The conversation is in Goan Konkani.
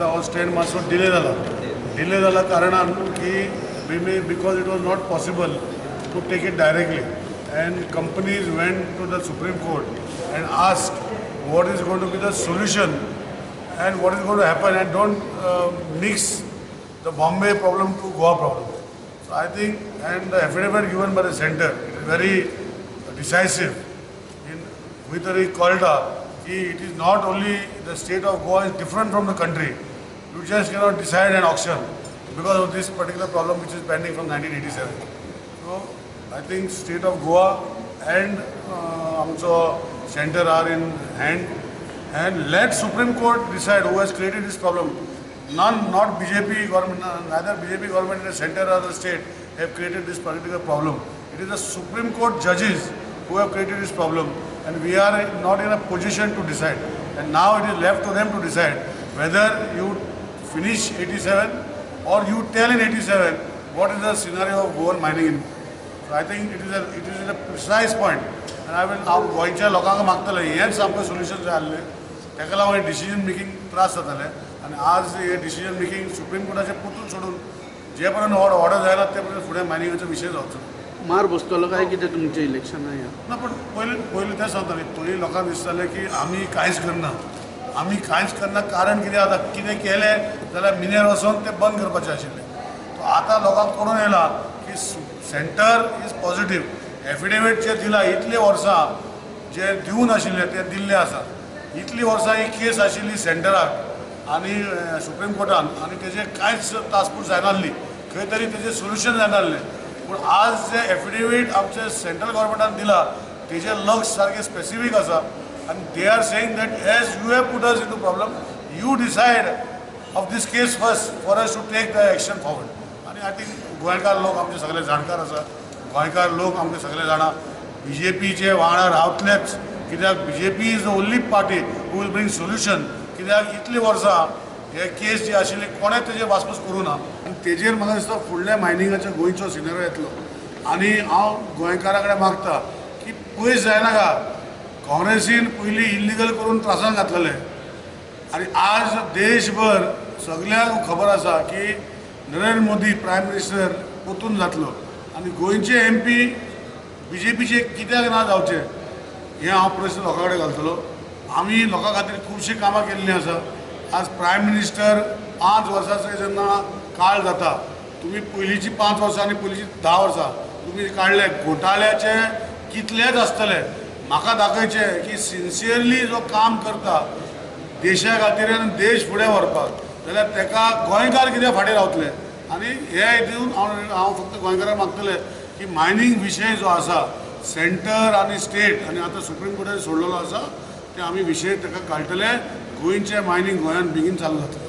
हो स्टँड मातसो डिले जाला. डिले जाला कारणान की because it was not possible to take it directly and companies went to the Supreme Court and ask what is going to be the solution and what is going to happen and don't mix the Bombay problem to Goa problem. So I think, and the affidavit given by the centre, it is very decisive in खंय तरी कळटा की it is not only the state of Goa is different from the country. You just cannot decide an auction because of this particular problem which is pending from 1987. So I think state of Goa and आमचो centre are in hand and let Supreme Court decide who has created this problem. None, not BJP government, neither BJP government in the center or the state have created this particular problem. It is the Supreme Court judges who have created this problem, and we are not in a position to decide. And now it is left to them to decide whether you finish 87 or you tell in 87 what is the scenario of Goan mining in. So I think it is a precise point. And I will हांव गोंयच्या लोकांक मागतलें, हेंच आमकां सोल्युशन जाय आसलें. ताका लागून हें डिसिजन मेकिंग त्रास जाताले आनी आज हें डिसिजन मेकिंग सुप्रीम कोर्टाचें परतून सोडून जे पर्यंत ऑर्डर जायना ते पर्यंत फुडें मायनिंगाचो विशय जावचो ना. मार बसतलो काय कितें तुमचें इलेक्शन ह्या? ना, पण पयलीं पयलीं तें सांगता न्ही, पयलीं लोकांक दिसतालें की आमी कांयच करना, आमी कांयच करना. कारण कितें, आतां कितें केलें जाल्यार मिनेर वचोन तें बंद करपाचें आशिल्लें. सो आतां लोकांक कळून येयलां की सेंटर is positive. Affidavit जे दिलां, इतलीं वर्सां जे दिवूं नाशिल्ले ते दिल्ले आसा. इतलीं वर्सां ही केस आशिल्ली सेंटराक आनी सुप्रीम कोर्टान आनी तेजें कांयच तासपूस जायनासली, खंय तरी तेजें सोल्युशन जायनासलें. पूण आज जे एफिडेवीट आमचे सेंट्रल गव्हर्मेंटान दिला तेजें लक्ष सारकें स्पेसिफीक आसा आनी they are saying that as you have put us into problem, you decide of this case first for us to take the action forward. आनी I think गोंयकार लोक आमचे सगळे जाणकार आसा. गोंयकार लोक आमचे सगळे जाणा, बीजेपीचे वांगडा रावतलेच, कित्याक BJP is the only party who will bring solution. कित्याक इतलीं वर्सां हे केस जी आशिल्ली कोणें तेजेर वासपूस करूं ना आनी तेजेर म्हाका दिसता फुडल्या मायनिंगाचो गोंयचो सिनेरो येतलो. आनी हांव गोंयकारा कडेन मागता की पयस जायनाका. काँग्रेसीन पयलीं इल्लिगल करून त्रासान घातलेले आनी आज देशभर सगल्यांक खबर आसा की नरेंद्र मोदी प्रायम मिनिस्टर परतून जातलो आनी गोंयचे एमपी बीजेपीचे कित्याक ना जावचे हें हांव प्रस्न लोकां कडेन घालतलो. आमी लोकां खातीर खुबशीं कामां केल्लीं आसा. आज प्रायम मिनिस्टर 5 वर्सांचो जेन्ना काळ जाता, तुमी पयलींची 5 वर्सां आनी पयलींची 10 वर्सां तुमी काडले, घोटाळ्याचे कितलेच आसतले. म्हाका दाखयचें की सिन्सियरली जो काम करता देशा खातीर आनी देश फुडें व्हरपाक जाल्यार ताका गोंयकार कित्याक फाटीं रावतले. आनी हे हितून हांव फक्त गोंयकारांक मागतलें की मायनींग विशय जो आसा सेंटर आनी स्टेट आनी आतां सुप्रीम कोर्टान सोडलेलो आसा ते आमी विशय ताका काडटले. गोंयचें मायनींग गोंयांत बेगीन चालू जातलें.